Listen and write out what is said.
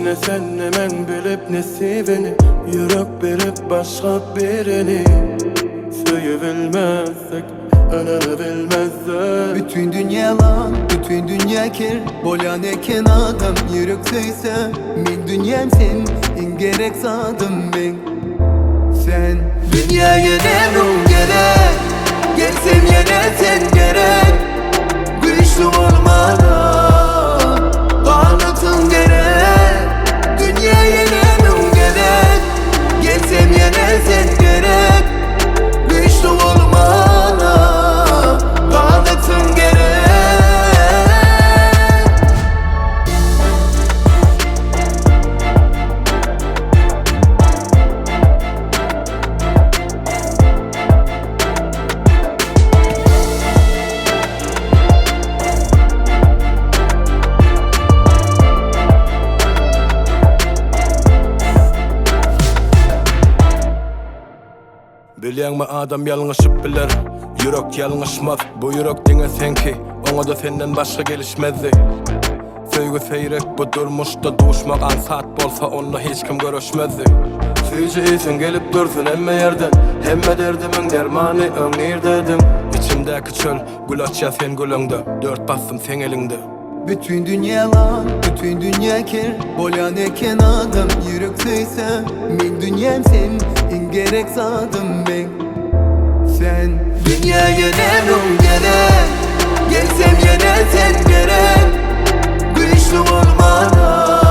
Ne sen ne men bilip nesibini Ýürek berip başga birini Söýübilmezdik Ynanybilmezdik. Bütün dünýä ýalan, bütün dünýä ker Bolýan eken adam ýürek söýse Meň dünýäm sen, iň gerek zadym meň Sen. Dünýä ýene müň gezek Gelsem ýene sen gerek Güýçli bolmana Ganatyň gerek Dünýä ýene müň gezek Gelsem ýene sen gerek Güýçli bolmana Ganatyň gerek. Bilýäňmi adam ýalňyşyp biler, ýürek ýalňyşmaz Bu ýürek diňe seňki, oňa-da senden başga gelişmezdi Söýgi seýrek bu durmuşda duşmak aňsat bolsa onda hiç kim göreşmezdi. Süýji ysyň gelip dursun hemme ýerden Hemme derdimiň dermany öň nirdediň Içimdäki çöl gül açýar sen güleňde Dört paslym seň eliňde. Bütün dünýä ýalan, bütün dünýä ker Bolýan eken adam ýürek söýse Meň dünýäm sen, iň gerek zadym meň Sen. Dünýä ýene müň gezek Gelsem ýene sen gerek Güýçli bolmana.